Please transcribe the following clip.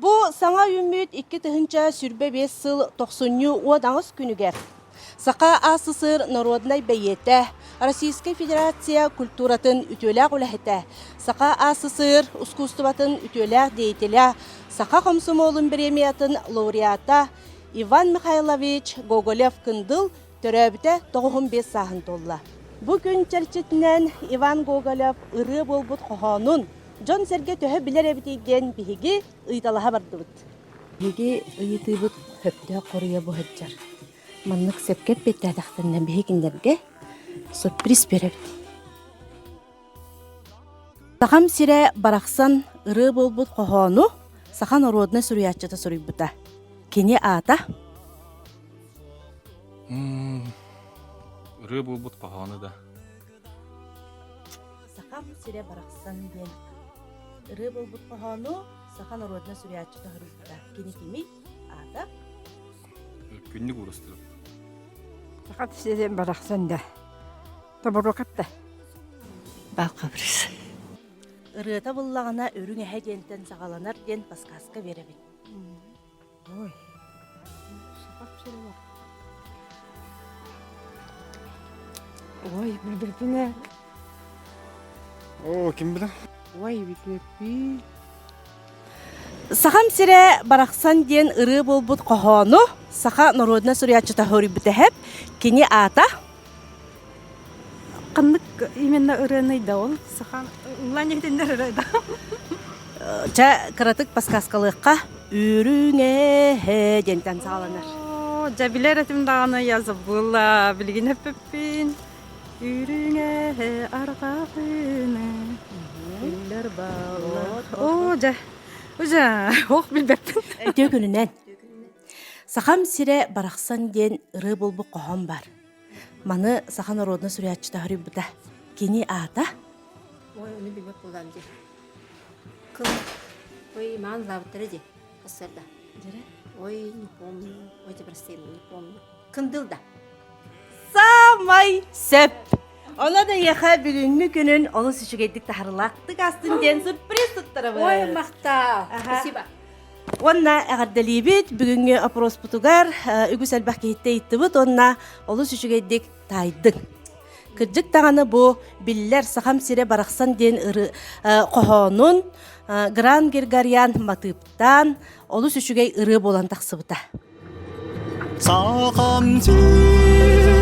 Бу саҥа үүммүт 2025 сыл тохсунньу 18 күнүгэр Саха АССР норуодунай бэйиэтэ, Российскай Федерация культуратын үтүөлээх үлэһитэ, Саха АССР ускуустубатын үтүөлээх деятеля, Саха хомсомуолун бириэмийэтин лауреата Иван Михайлович Гоголев-Кындыл төрөөбүтэ 95 сааһын туолла. Бу күн чэрчитинэн Иван Гоголев ырыа буолбут хоһоонун дьон-сэргэ төһө билэр эбитий диэн биһиги ыйыталаһа бардыбыт. Биһиги ыйытыыбыт сөптөөх хоруйа бу сылдьар. Маннык сөпкө эппиэттээтэхтэринэ биһи кинилэргэ сюрприз биэрэбит. Сахам сирэ барахсан ырыа буолбут хоһоону саха норуодунай суруйааччыта суруйбута. Кини аата? Ырыа буолбут хоһоону да. Сахам сирэ барахсан диэн ырыа буолбут хоһоону саха норуодунай суруйааччыта суруйбута. Кини кимий? Аата? Күннүк уурастырып. Саха сирэ барахсан да. Тоборуокап да. Балкабырыс. Ырыата буллаҕына үрүҥ эһэ диэнтэн саҕаланар диэн подсказка биэрэбин. Ой. Ой, билбиппин Оо, ким билэр? Ой, билбиппин. Сахам сирэ барахсан диэн ырыа буолбут хоһоону саха норуодунай суруйааччыта хоруйбута Кини аата Ханнык именно ырыаный да ол? Саха ыллаан иһитиннэр ырыа да. Чэ, кыратык подсказкалыахха. Үрүҥ эһэ диэнтэн саҕаланар. Оо, дьэ билэр этим даҕаны, я забыла. Билигин эппиппин. Үрүҥ эһэ арҕаҕыны Үллэр баллар. Оо, дьэ, уже ох билбэппин. Үтүө күнүнэн. Сахам сирэ барахсан диэн ырыа буолбут хоһоон бар. Маны саха норуодунай суруйааччыта хоруйбута. Кини аата? Ой, ону билбэт буоллаам дии. Кыл. Ой, маан лаабыттара дии. Хассарда. Дьэрэ? Ой, не помню. Ой, прости, не помню. Кындыл да. Саамай сөп! Онон эйиэхэ бүгүҥҥү күнүн олус үчүгэйдик таһарылаахтык астын диэн сюрприз туттарабыт. Ой, махтал. Спасибо. Уонна эҕэрдэлиибит бүгүҥҥү опроспутугар үгүс элбэх киһиттэ ыйыттыбыт уонна олус үчүгэйдик таайдыҥ. Кырдьык даҕаны бу биллэр Сахам сирэ барахсан диэн ыры хоһоонун Гран Григорян матыыптаан олус үчүгэй ырыа буолан тахсыбыта. Сахам сирэ.